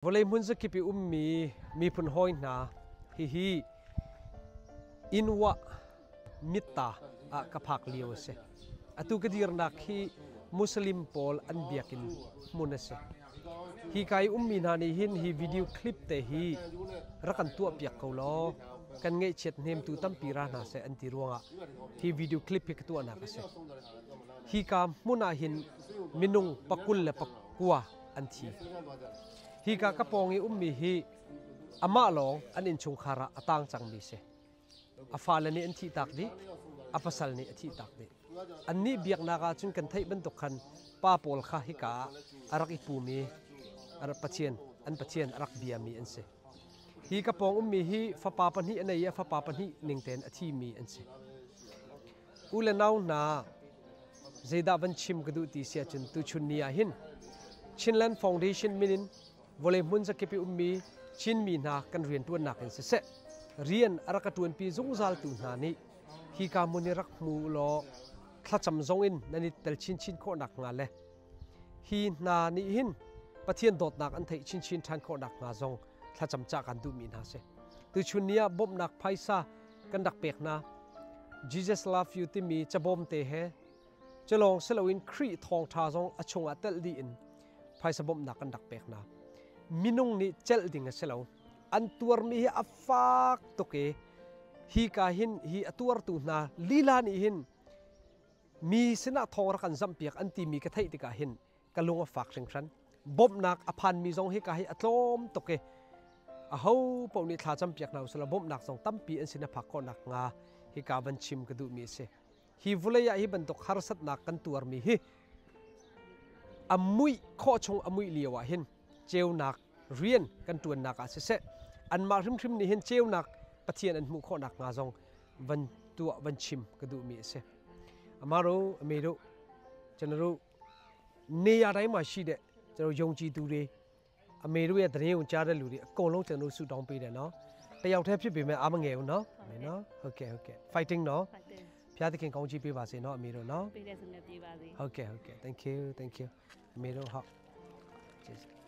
Vawlei hmun zakip i ummi miphun hawi hna, hihi Inwa Mitta ah ka phak lio a si. Atu ka dirnak hi Muslim pawl an biakinn hmun a si. Hi ka i ummi hna nih hin hi video clip te hi rak kan tuah piak ko law kan ngaihchiat hnemtu tampi ra hna seh an ti ruangah hi video clip hi ka tuahnak a si. Hi ka hmun ah hin minung pakul le pakua an thi. Hika ka pawng i ummi hi amah lawng an innchungkhar ah a tang cangmi si. A fale nih an thihtak dih, a pasal nih a thihtak dih. Annih biaknak ah cun kan theih bantuk khan pa pawl kha hika ah a rak i pumi Pathian, an Pathian a rak biami an si. Hi ka pawng ummi hi fapa pahnih a nei i a fapa pahnih ning tein a thimi an si. U le nau hna, zeidah van chim ka duh ti si ahcun tuchun ni ah hin Chinland Foundation min in vawlei hmun zakip i ummi Chinmi hna kan rianṭuannak in siseh, rian a rak ka ṭuanpi zungzaltu hna nih hika hmun hi rak hmu law thlacam zong in nan i tel chinchin khawh nakhnga le hi hna nih hin Pathian dawtnak an theih chinchin ṭhan khawh nakhnga zong thlacam cah kan duhmi hna si. Tuchun ni ah bawmhnak phaisa kan rak pek hna. Jesus love you timi cabawm te he culawng siloin Khrih thawngṭha zong a chungah telh dih in phaisa bawmhnak kan rak pek hna. Minung nih celh ding a si lo. An tuarmi hi a fak tuk i hi ka hin hi a tuartu hna lila nih hin mi sinah thawng rak kan zamhpiak an timi ka theih tikah hin ka lung a fak hringhran. Bawmhnak a phanmi zong hika hi a tlawm tuk i aho paoh nih thla campiak hna usih law bawmhnak zong tampi an sin a phak khawh nakhnga hika van chim ka duhmi a si. Hi vawlei ah hi bantuk harsatnak kan tuarmi hi a muih khawh chung a muih lio ah hin ceunak rian kan ṭuannak ah siseh anmah hrimhrim nih hin ceunak Pathian an hmuh khawh nakhnga zong van tuah van chim ka duhmi a si. Amaro ameru chanaru နေရာတိုင်းမှာရှိတဲ့ကျွန်တော်ယုံကြည်သူတွေအမေတို့ရဲ့သတင်းကိုကြားတဲ့လူတွေအကုန်လုံးကျွန်တော်တို့ဆုတောင်းပေးတယ်နော်တယောက်တည်းဖြစ်ပေမဲ့အားမငယ်ဘူးနော်အမေနော်ဟုတ်ကဲ့ဟုတ်ကဲ့ fighting နော်ဘုရားသခင်ကောင်းချီးပေးပါစေနော်အမေတို့နော် ပေးတဲ့ဆုနဲ့ပြေးပါစေ ဟုတ်ကဲ့ဟုတ်ကဲ့ thank you thank you အမေတို့ဟုတ်ကျေးဇူး